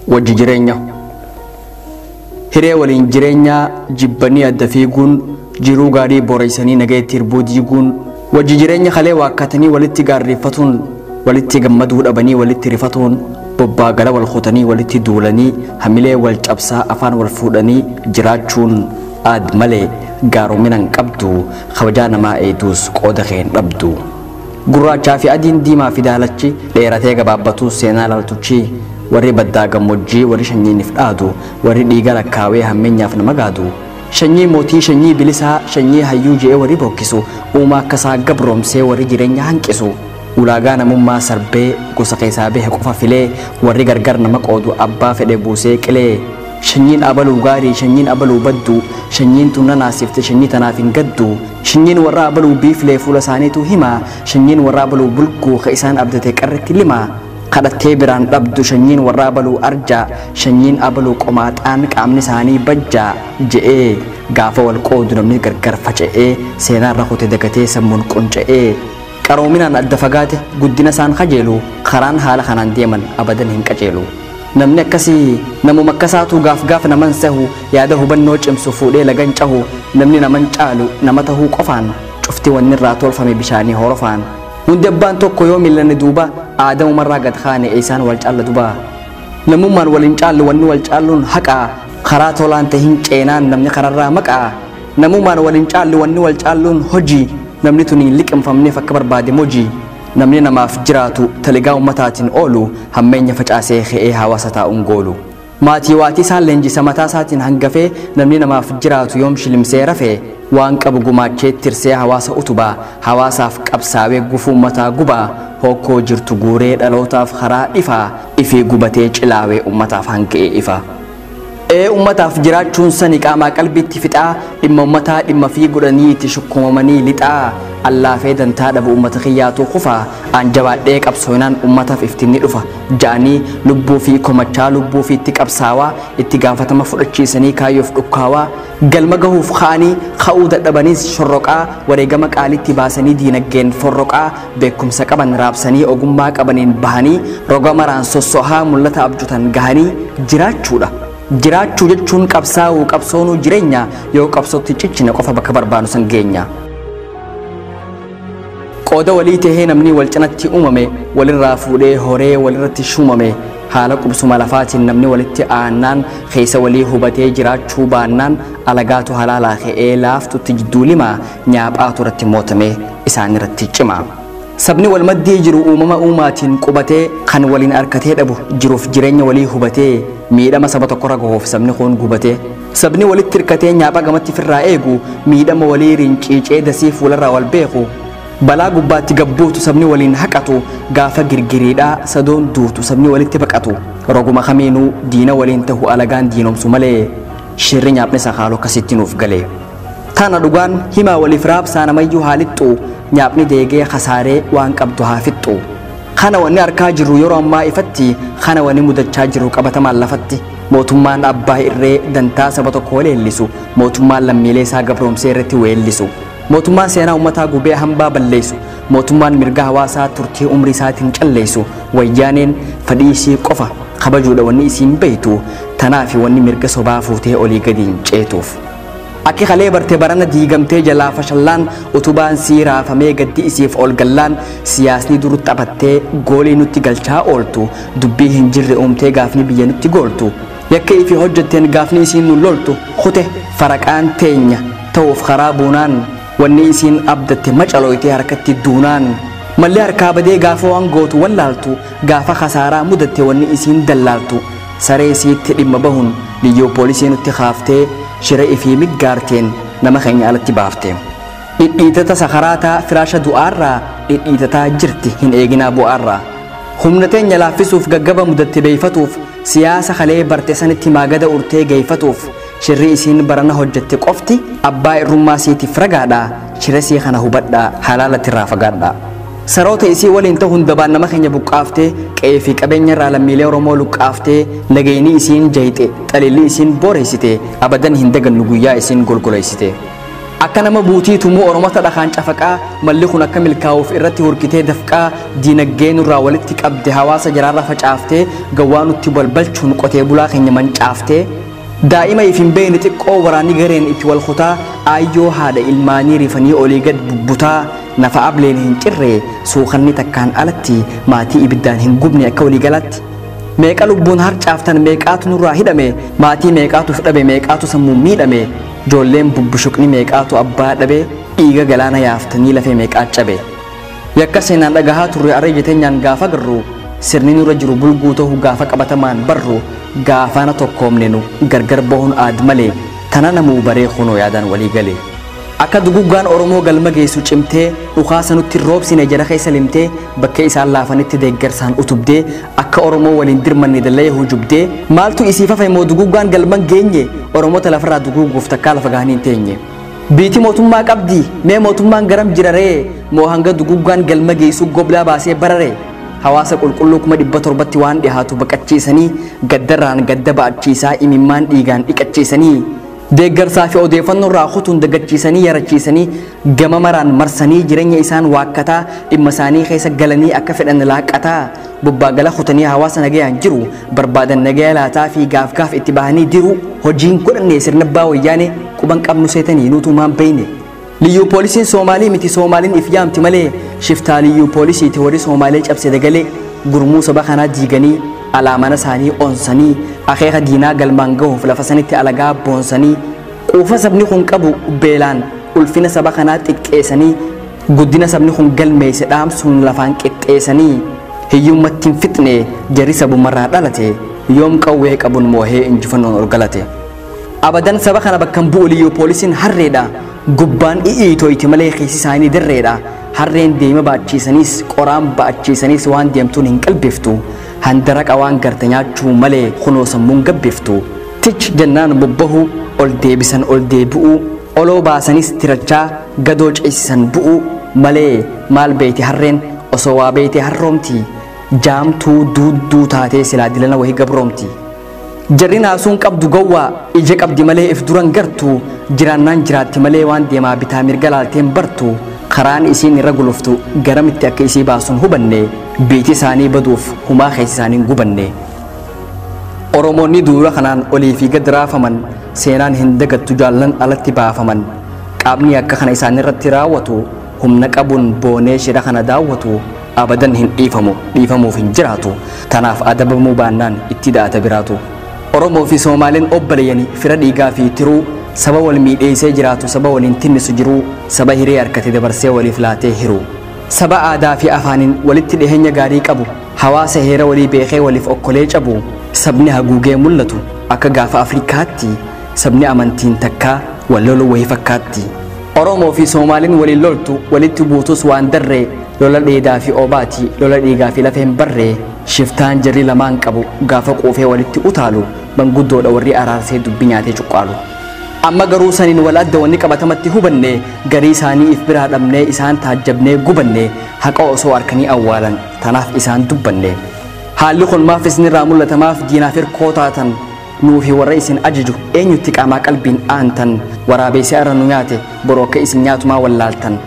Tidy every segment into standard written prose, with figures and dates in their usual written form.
Wajji jireenya hiree waliin jireenyaa jibbanii adda fiiguun jiruu gaarii boreessanii nagayetti hirbuu diiguun wajji jireenya kalee waakkatanii walitti gaarreeffatuun walitti gammaduu dhabanii walitti rifatuun bobbaa gala wal kutanii walitti duulanii hamilee wal cabsaa afaan wal fuudhanii jiraachuun aad malee gaaromina hin qabdu kabajaa namaa eeduus qooda kee hin dhabdu. Gurraachaa fi adiin diimaa fi daalachi dheeratee gabaabbatuu seenaa laaltuchi warri baddaa gammoojjii warri sanyiiniif dhaadu warri dhiiga lakkaawee hammeenyaaf nama gaadu sanyii mootii sanyii bilisaa sanyii hayyuu je'ee warri bokkisu uumaa akkasaa gabroomsee warri jireenya hanqisu ulaagaa namummaa sarbee gosa keessaa bahe qofa filee warri gargar nama qoodu abbaa fedhe buusee qilee sanyiin abaluu gaarii sanyiin abaluu baddu sanyiin tun nanaasifte sanyii tanaaf hin gaddu sanyiin warra abaluu biiflee fuula isaaniitu hima sanyiin warra abaluu bulguu ka isaan abdate qarretti lima kadhattee biraan dhabdu sanyiin warra abaluu arjaa sanyiin abaluu qomaaxaan qaamni isaanii bajjaa je'ee gaafa wal qoodu namni gargar faca'ee seenaan rakkote dagatee sammuun qunca'ee qaroominaan adda fagaate guddina isaan kajeelu karaan haala kanaan deeman abadan hin qajeelu. Namni akkasii namuma akkasaatu gaaf gaaf naman sahu yaada hubannoo cimsu fuudhee lagan cahu namni naman caalu nama tahuu qofaan cufti wanni irraa tolfame bishaanii horofaan. Hundi abbaan tokko yoo millanne duuba aadamumarraa gad kaane isaan wal caalla duba. Namummaan waliin caallu wanni wal caalluun haqaa karaa tolaan tahin ceenaan namni kararraa maqaa. Namummaan waliin caallu wanni wal caalluun hojii namni tun hin liqimfamneef akka barbaade mojii. Namni namaaf jiraatu taligaa ummataatiin oolu hammeenya facaasee ka'ee hawaasa taa'uun goolu. Maatii waatii isaan leenjisa mataa isaatiin hangafee namni namaaf jiraatu yoom shilimsee rafee waan qabu gumaachee tirsee hawaasa utubaa hawaasaaf qabsaawee gufuu mataa gubaa hokkoo jirtu guuree dhalootaaf karaa dhifaa ifee gubatee cilaawee ummataaf hanga'ee ifa. Ummataaf jiraachuun sani qaamaa qalbiitti fixaa dhimma ummataa dhimma fi godhanii itti shukkumamanii lixaa allaafee dantaa dhabu ummata kiyyaatu kufa aan jabaadhee qabsoonaan ummataaf iftinni dhufa ja'anii lubbuu fi komachaa lubbuu fi itti qabsaawaa itti gaafatama fudhachiisanii kaayyoof dhukkaawaa galma gahuuf ka'anii ka'uu dadhabaniis shorroqaa wareegama qaalitti baasanii diinaggeen forroqaa beekumsa qaban raabsanii ogummaa qabaniin bahanii roga maraan sossohaa mul'ata abjutan gahanii jiraachuudha. Jiraachuu jechuun qabsaa'uu qabsoonuu jireenya yoo qabsootti cichine qofa bakka barbaannu san geenya. Qooda walii tahee namni wal cinatti uumame walirraa fuudhee horee walirratti shuumame haala qubsuma lafaatiin namni walitti aannaan keessa walii hubatee jiraachuu baannaan alagaatu halaalaa ka'ee laaftutti jidduu lima nyaaphaatu irratti mootamee isaan irratti cima. Sabni wal maddii jiru uumama uumaatiin qubatee kan waliin harkatee dhabu jiruuf jireenya walii hubatee miidhama saba tokkorra gahuuf sabni kun gubatee sabni walitti hirkatee nyaapha gamatti firraa eegu miidhama walii rinciicee dasii fuularraa wal beeku balaa gubbaatti gabbuutu sabni waliin haqatu gaafa girgiriidhaa sadoon duutu sabni walitti baqatu roguma kamiinuu diina waliin tahu alagaan diinomsu malee shirri nyaapni sakaaloo akkasitti nuuf galee. Tana dhugaan himaa waliif raabsaa namayyuu haa lixxu nyaapni deegee kasaaree waan qabdu haa fixxu. Kana wanni harkaa jirru yeroo ammaa ifatti kana wanni mudachaa jirru qabatamaan lafatti mootummaan abbaa irree dantaa saba tokko leellisu mootummaan lammiilee isaa gabroomsee irratti weellisu mootummaan seenaa uummataa gubee hambaa balleessu mootummaan mirga hawaasaa turtii umrii isaatiin calleessu wayyaaneen fedhii isii qofa kabajuudha wanni isiin beeytu tanaafi wanni mirga sobaa fuutee olii gadi hin ceetuuf. Akki kalee barte barana diigamtee jalaa fashallaan utubaan sii raafamee gaddi isiif ol gallaan siyaasni dur taphattee goolii nutti galchaa ooltu dubbii hin jirre uumtee gaafni biyya nutti gooltu yakka ifii hojjetteen gaafni isiin nu loltu kute faraqaan teenya ta'uuf karaa buunaan wanni isiin abdatte macalooytee harkatti duunaan mallee harkaa badee gaafa waan gootu wallaaltu gaafa kasaaraa mudatte wanni isiin dallaaltu saree isiitti dhimma bahuun liyyuu poolisii nutti kaaftee shira ifii miggaarteen nama keenya alatti baafte. Dhidhiitata sakaraataa firaasha du'aarraa dhidhiitataa jirti hin eeginaa bu'aarraa. Humna teenya laaffisuuf gaggaba mudatte beeyfatuuf siyaasa kalee barte sanitti maagada urtee geeyfatuuf shirri isiin barana hojjette qofti abbaa irrummaa siitiif ragaadha shira sii kana hubadhaa halaalatti irraa fagaadha. Saroota isii waliin ta'uun dabaan nama keenya buqqaaftee qe'ee fi qabeenya irraa lammiilee Oromoo luqqaaftee nageenyi isiin jayxe xalilli isiin boreessite abadan hin dagannu guyyaa isiin golgoleessite. Akka nama buutii tumuu Oromota dhakaan cafaqaa malli kun akka milkaa'uuf irratti hurkitee dafqaa diinagdee nurraa walitti qabde hawaasa jaraarra facaaftee gawwaa nutti balbalchuun qotee bulaa keenya mancaaftee daa'ima if hin beekne xiqqoo waraanni gareen itti wal kutaa aayyoo haadha ilmaanii rifanii olii gad bubbutaa nafa ableen hin cirre suukanni takkaan alatti maatii ibiddaan hin gubne akka walii galatti. Meeqa lubbuun harcaaftan meeqaatu nurraa hidhame maatii meeqaatu dhabe meeqaatu sammuun miidhame ijoolleen bubbushuqni meeqaatu abbaa dhabe dhiiga galaana yaaftanii lafee meeqaa cabe. Yakka seenaan dhagahaa turre arra ijateenyaan gaafa garru sirni nurra jiru bulguu ta'uu gaafa qabatamaan barru gaafaana tokkoomne nu gargar bahuun aad malee tana namuu baree kunoo yaadaan walii gale. Akka duguggaan Oromoo galma geessu cimtee dhukaasa nutti roobsine jara keessa limtee bakka isaan laafanitti deeggarsaan utubdee akka Oromoo waliin dirmanne dallee hujubdee maaltu isiif hafe moo duguggaan galma geenye Oromoota lafarraa duguuguuf takkaa lafa gahanii hin teenye. Biiti mootummaa qabdi mee mootummaan garam jira ree moo hanga duguggaan galma geessu goblaa baasee barare hawaasa qulqulluu 700,000 waan dhihaatu baqachiisanii gaddarraan gadda ba'achiisaa imimmaan dhiigaan dhiqachiisanii deeggarsaa fi odeeffannoo irraa kutuun dagachiisanii yarachiisanii gama maraan marsanii jireenya isaan waakkataa dhimma isaanii keessa galanii akka fedhan laaqataa bobbaagala kutanii hawaasa nagayaan jiru barbaadan nagaya laataa fi gaaf gaaf itti bahanii diru hojiin godhanne sirna abbaa wayyaane quban qabnu seetanii nuutumaan beeyne. Liyyuu poolisiin Soomaalii miti Soomaaliin if yaamti malee shiftaa liyyuu poolisiiti warri Soomaalee cabse dagalee gurmuu saba kanaa diiganii alaamana isaanii onsanii akeeka diinaa galmaan gahuuf lafa sanitti alagaa boonsanii quufa sabni kun qabu beelaan ulfina saba kanaa xiqqeessanii guddina sabni kun galmeesse dhaamsuun lafaan qixxeessanii hiyyummaatti hin fixne jarri sabumarraa dhalate yoom qawwee qabuun moohee injifannoon ol galate. Abadan saba kana bakka hin bu'u liyyuu poolisiin harreedha gubbaan i'ii malee keessi isaanii dirreedha. Harreen deema baachiisaniis qoraan baachiisaniis waan deemtuun hin qalbiftu handaraqa waan garte nyaachuu malee kunoo sammuun gabbiftu tich jennaan bobbahu ol deebisan ol deebi'u oloo baasanis tirachaa gadoo ceesisan bu'u malee maal beeyti harreen osoo waa beeyte harroomti jaamtuu duudduu taatee silaa dilana wahii gabroomti. Jarri naasuun qabdu gowwaa ija qabdi malee if duran gartu jiraannaan jiraatti malee waan deemaa bitaa mirga laalteen bartu karaan isiin irra guluftu garamitti akka isii baasuun hubanne biiti isaanii baduuf humaa keessa isaanii hin gubanne. Oromoonni duula kanaan olii fi gad raafaman seenaan hin dagattu jaallan alatti baafaman qaamni akka kana isaan irratti raawwatu humna qabuun boonee shira kana daawwatu abadan hin dhiifamu dhiifamuuf hin jiraatu tanaaf adabamuu baannaan itti da'ata biraatu. Oromoo fi Soomaaliin obboleeyyanii fira dhiigaa fi tiruu saba wal miidheessee jiraatu saba waliin tinnisu jiruu saba hiree harkate dabarsee waliif laatee hiru saba aadaa fi afaaniin walitti dhiheenya gaarii qabu hawaasa heera walii beekee waliif okkolee cabu sabni haguugee mul'atu akka gaafa Afrikaatti sabni amantiin takkaa wal loluu wayii fakkaatti. Oromoo fi Soomaaliin waliin loltu walitti buutus waan darree lola dheedaa fi obaati lola dhiigaa fi lafeen barree shiftaan jarri lamaan qabu gaafa quufee walitti utaalu manguddoodha warri araarsee dubbi nyaatee cuqqaalu. Amma garuu saniin wal adda wanni qabatamatti hubanne garii isaanii if biraa dhabnee isaan taajjabnee gubanne haqa osoo harkanii awwaalan tanaaf isaan dubbanne. Haalli kun maaf isinirraa mul'ata maaf diinaaf hirkoo taatan nuufi warra isin ajaju eenyutti qaamaa qalbiin aantan waraabeessi irra nu nyaate boroo akka isin nyaatumaa wallaaltan.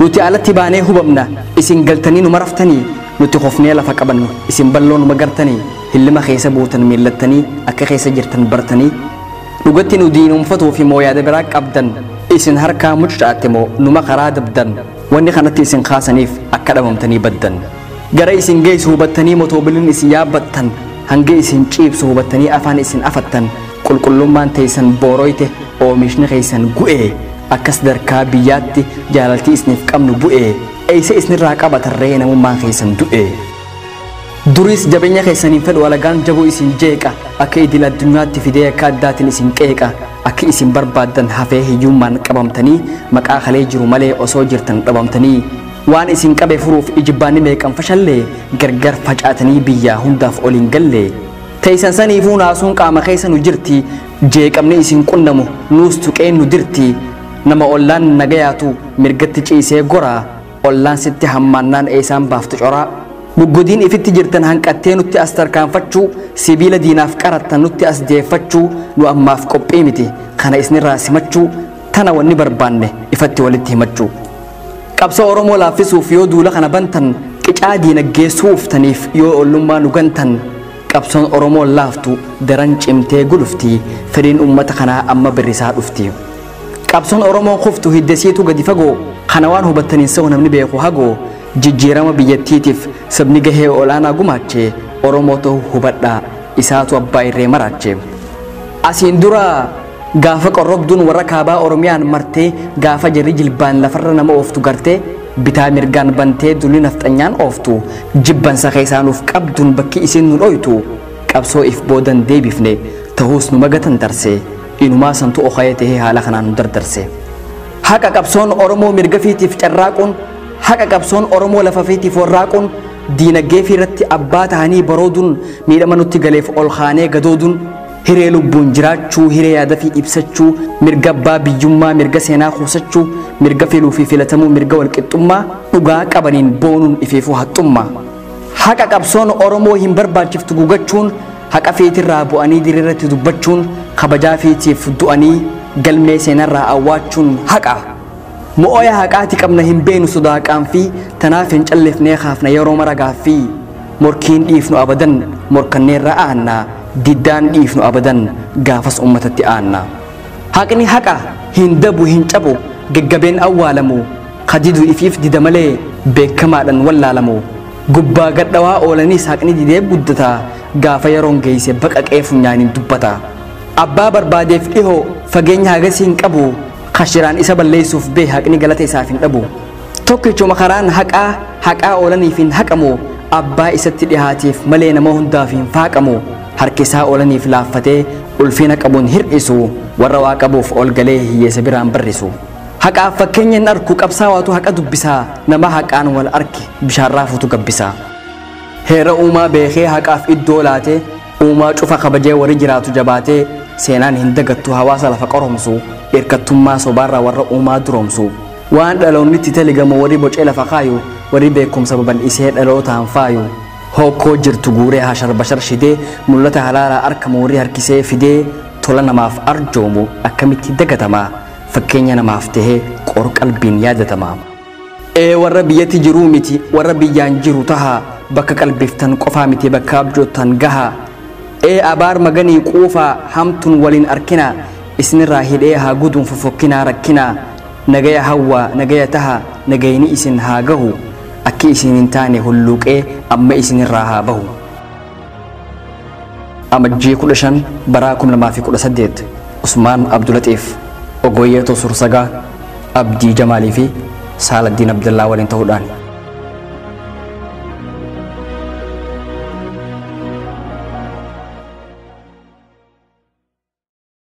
Nuti alatti baanee hubamna isin galtanii nu maraftanii nuti hofnee lafa qabannu isin balloo nu magartanii hillima keessa buutan miillattanii akka keessa jirtan bartanii dhugatti nu diinumfatuu fi moo yaada biraa qabdan isin harkaa mucucaatte moo numa karaa dabdan wanni kanatti isin kaasaniif akka dhabamtanii baddan. Gara isin geessu hubattanii mootoobiliin isin yaabbattan hanga isin ciibsu hubattanii afaan isin afattan qulqullummaan teessan booroyte oomishni keessan gu'ee akka sadarkaa biyyaatti jaalaltii isiniif qabnu bu'ee eessa isinirraa qabatarree namummaan keessan du'e. Duris jabeenya keessaniin fedhu alagaan jabuu isin jeeqa akka idil addunyaatti fidee akka addaatiin isin qeeqa akka isin barbaaddan hafee hiyyummaan qabamtanii maqaa kalee jiru malee osoo jirtan dhabamtanii waan isin qabe furuuf ijibbaanni meeqan fashallee gargar facaatanii biyyaa hundaaf ol hin galle. Teessan saniifuu naasuun qaama keessa nu jirti jeeqamni isin qunnamu nuus tuqeen nu dirti nama ollaan nagayaatu mirgatti ciisee goraa ollaan sitti hammaannaan eessaan baaftu coraa. Muggodiin ifitti jirtan hanqattee nutti as tarkaanfachuu sibiila diinaaf qarattan nutti as deeffachuu nu ammaaf qophii miti kana isinirraa simachuu Tana wanni barbaanne ifatti walitti himachuu. Qabsoo Oromoo laaffisuuf yoo duula kana bantan, qicaa diinagdee suuftaniif yoo ollummaa nu gantan, qabsoon Oromoo laaftu daran cimtee gulufti, fedhiin uummata kanaa amma birrisaa dhufti. Qabsoon Oromoon kuftu hiddesiitu gadi fagoo, kana waan hubattaniin sa'u namni beeku hagoo, jijjiirama biyyattiitiif sabni gahee olaanaa gumaache Oromoo ta'uu hubadhaa, isaatu abbaa irree maraache. Asiin dura gaafa qorrobduun warra kaabaa Oromiyaan martee, gaafa jarri jilbaan lafarra nama ooftu gartee, bitaa mirgaan bantee dulli nafxanyaan ooftu, jibbansa keessaanuuf qabduun bakki isin nu dhoytu, qabsoo if boodan deebifne ta'uus nu magatan tarse, inumaa santu okayee tahee haala kanaan nu dardarse. Haqa qabsoon Oromoo mirga fiitiif carraaquun, haqa qabsoon Oromoo lafa fiitiif warraaquun, diinagdee fi irratti abbaa ta'anii barooduun, miidhama nutti galeef ol kaanee gadooduun, hiree lubbuun jiraachuu, hiree yaada fi ibsachuu, mirga abbaa biyyummaa, mirga seenaa kuusachuu, mirga filuu fi filatamuu, mirga walqixxummaa, dhugaa qabaniin boonuun ifeefuu haxxummaa. Haqa qabsoon Oromoo hin barbaachiftu gugachuun, haqa feetirraa bu'anii diriirratti dubbachuun, kabajaa feetiif du'anii galmee seenarraa awwaachuun haqa. Mo'oya haqaati qabna hin beenu sodaa qaanfii, tanaaf hin callifnee kaafna yeroo mara gaaffii. Morkiin dhiifnu abadan morkanneerra aanna, diddaan dhiifnu abadan gaafas uummatatti aanna. Haqni haqa hin dabu hin cabu, gaggabeen awwaalamu, kadidu ifiif dida malee beekamaadhaan wallaalamu. Gubbaa gadhawaa oolaniis haqni didee guddata, gaafa yeroon geesse baqaqee funyaaniin dubbata. Abbaa barbaadeef dhihoo fageenya hagasii hin qabu, kashiraan isa balleessuuf bee haqni galata isaaf hin dhabu. Tokkichuma karaan haqaa haqaa oolaniif hin haqamu, abbaa isatti dhihaateef malee nama hundaaf hin faaqamu. Harkisaa oolaniif laaffatee ulfina qabuun hir'isu, warra waa qabuuf ol galee hiyyeessa biraan barrisu. Haqaaf fakkeenya hin arku qabsaawaatu haqa dubbisaa, nama haqaan wal arke bishaan raafuutu gabbisaa. Heera uumaa beekee haqaaf iddoo laatee, uumaa cufa kabajee warri jiraatu jabaatee, seenaan hin dagattu hawaasa lafa qoromsu, hirkattummaa sobaarraa warra uumaa duroomsu. Waan dhaloonni itti taligamu warri bocee lafa kaayu, warri beekumsa babal'isee dhalootaan faayu. Hokkoo jirtu guuree hashar bashar shidee, mul'ata halaalaa arkamu warri harkisee fidee, tola namaaf arjoomu akkamitti dagatama, fakkeenya namaaf tahee qor qalbiin yaadatama. Ee warra biyyatti jiruu miti, warra biyyaan jiru taha, bakka qalbiftan qofaa miti bakka abjoottan gaha. Ee abaar maganii quufaa hamtuun waliin arkina, isinirraa hidhee haa guduun fofokkinaa rakkinaa, nagaya hawwaa nagaya taha nagayni isin haa gahu, akki isin hin taane hulluuqee amma isinirraa haa bahu. Amajjii 15 bara 2018 Usmaan Abdulatiif, Ogoyyeetoo Sursagaa, Abdii Jamaalii fi Saaladdiin Abdallaa waliin ta'uudhaan.